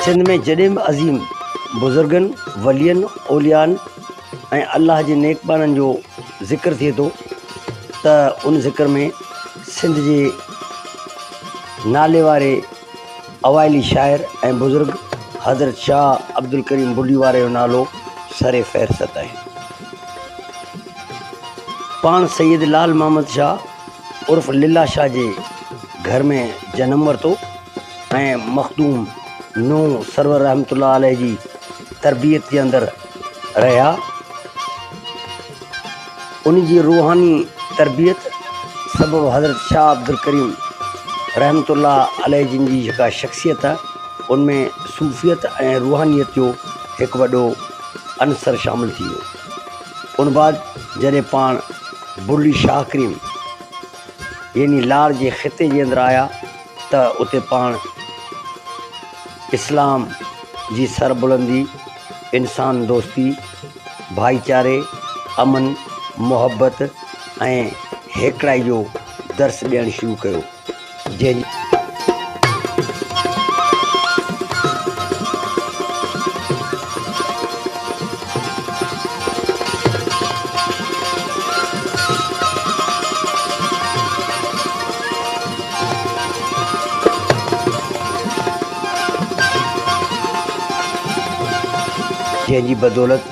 سنڌ ۾ جڏهن به عظيم بزرگن، ولين، اوليائن ۽ الله جي نيڪ ٻانهن جو ذڪر ٿئي ٿو ته ان ذڪر ۾ سنڌ جي نالي واري اوائلي شاعر ۽ بزرگ حضرت شاهه عبدالڪريم بلي واري جو نالو سر فهرست آهي. پاڻ سيد لعل محمد شاهه عرف لله شاهه جي گهر ۾ جنم ورتو ۽ مخدوم نوح سرور رحمة الله عليه جي تربيت جي اندر رهيا. ان جي روحاني تربيت سبب حضرت شاهه عبدالڪريم رحمة الله عليه جن جي جيڪا شخصيت ان ۾ صوفيت ۽ روحانيت جو هڪ وڏو عنصر شامل ٿي ويو. ان بعد جڏهن پاڻ بلي شاهه ڪريم يعني لاڙ جي خطي جي اندر آيا ته اتي پاڻ اسلام جي سربلندي، انسان دوستي، ڀائيچاري، امن، محبت ۽ هيڪڙائي جو درس ڏيڻ شروع ڪيو، جنهن جي جي بدولت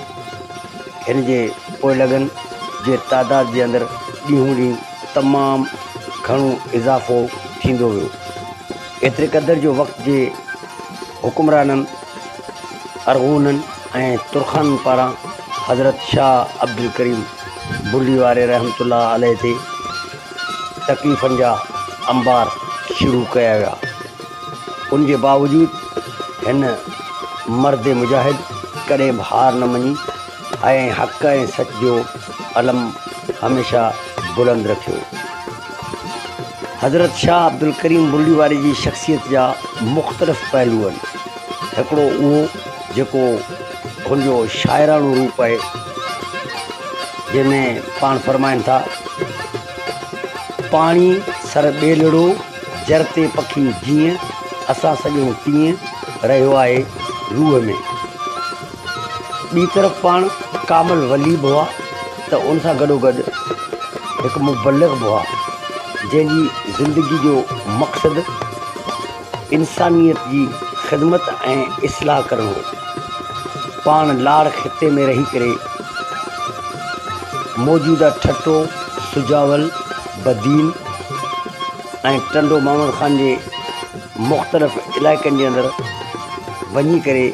هن جي پوئلڳن جي تعداد جي اندر ڏينهون ڏينهن تمام گهڻو اضافو ٿيندو ويو. ايتري قدر جو وقت جي حڪمرانن ارغونن ۽ ترخانن پاران حضرت شاهه عبدالڪريم بلي واري رحمة الله عليه تي تڪليفن جا انبار شروع ڪيا ويا. ان جي باوجود هن مرد مجاهد ڪڏهن به هار نه مڃي ۽ حق ۽ سچ جو علم هميشه بلند رکيو. حضرت شاهه عبدالڪريم بلڙي واري جي شخصيت جا مختلف پهلو آهن. هڪڙو اهو جيڪو هن جو شاعراڻو روپ آهي، جنهن ۾ پاڻ فرمائن ٿا، پاڻي سر ٻيلڙو، جر تي پکي جيئن، اسان سڄڻ تيئن، رهيو آهي روح ۾. ٻي طرف پاڻ ڪامل ولي به هئا ته ان سان گڏوگڏ هڪ مبلغ به هئا، جنهن جي زندگي جو مقصد انسانيت جي خدمت ۽ اصلاح ڪرڻ هو. پاڻ لاڙ خطي ۾ رهي ڪري موجوده ٺٽو، سجاول، بدين ۽ ٽنڊو محمد خان جي مختلف علائقن جي اندر وڃي ڪري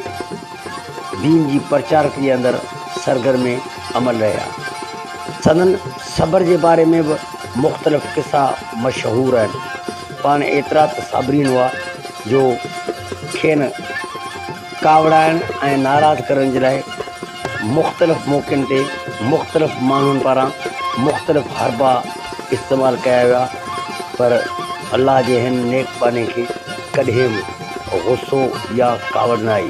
دين جي پرچارڪ جي اندر سرگرم عمل رهيا. سندن صبر جي باري ۾ به مختلف قصا مشهور آهن. پاڻ ايترا ته صابرين هئا جو کين ڪاوڙائڻ ۽ ناراض ڪرڻ جي لاء مختلف موقعن تي مختلف ماڻهن پاران مختلف حربا استعمال ڪيا ويا پر الله جي هن نيڪ ٻانهي کي ڪڏهن به غصو يا ڪاوڙ نه آئي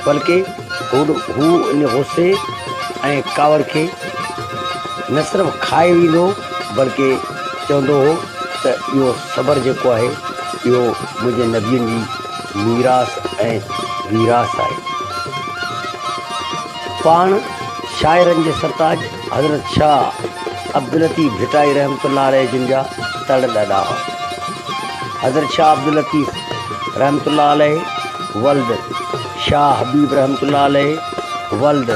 بلڪه هو ان غصي ۽ ڪاوڙ کي نه صرف کائي ويندو هو بلڪه چوندو هو ته اهو صبر جيڪو آهي اهو منهنجي نبين جي ميراث ۽ ويراث آهي. پاڻ شاعرن جي سرتاج حضرت شاهه عبداللطيف ڀٽائي رحمة الله عليه جن جا تڙ ڏاڏا هئا. حضرت شاهه عبداللطيف رحمة الله عليه ولد شاهه حبيب رحمة الله عليه ولد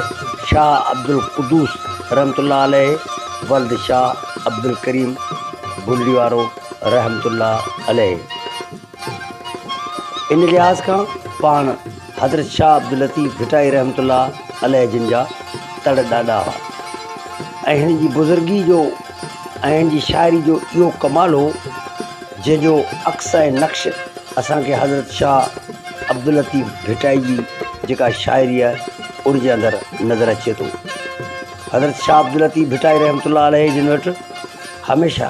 شاهه عبدالقدوس رحمة الله عليه ولد شاهه عبدالڪريم بلڙي وارو رحمة الله عليه. ان لحاظ کان پاڻ حضرت شاهه عبداللطيف ڀٽائي رحمة الله عليه جن جا تڙ ڏاڏا هئا ۽ هن جي بزرگي جو ۽ هن جي شاعري جو اهو ڪمال هو جنهن جو عڪس ۽ نقش اسان کي حضرت شاهه عبداللطيف ڀٽائي جي جيڪا شاعري آهي ان جي اندر نظر اچي ٿو. حضرت شاهه عبداللطيف ڀٽائي رحمة الله عليه جن وٽ هميشه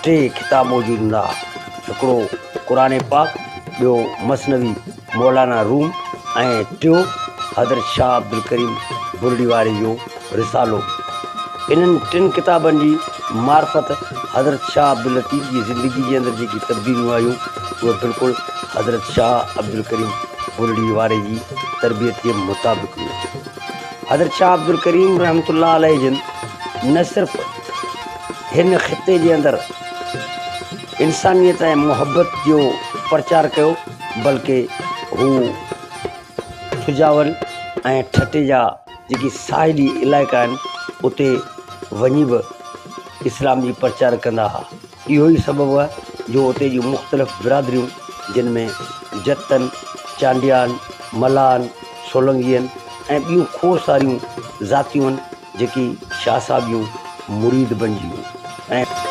ٽي ڪتاب موجود هوندا هئا، هڪڙو قرآن پاڪ، ٻيو مثنوي مولانا روم ۽ ٽيو حضرت شاهه عبدالڪريم بلڙي واري جو رسالو. انهن ٽن ڪتابن جي معرفت حضرت شاهه عبداللطيف جي زندگي جي اندر جيڪي تبديليون آيون، اهي بلڪل حضرت شاهه عبدالڪريم. بلڙي واري جي تربيت جي مطابق هيون. حضرت شاهه عبدالڪريم رحمة الله عليه جن نه صرف هن خطي جي اندر انسانيت ۽ محبت جو پرچار ڪيو بلڪه هو سجاول ۽ ٺٽي جا جيڪي ساحلي علائقا آهن اتي وڃي به اسلام جي پرچار ڪندا ها. اهو ئي سبب آهي جو اتي جون مختلف برادريون جن ۾ جتن، چانڊيان، ملاحن، سولنگين ۽ ٻيون کوڙ ساريون ذاتيون آهن جيڪي شاهه صاحب جون مريد بنجي ويون ۽.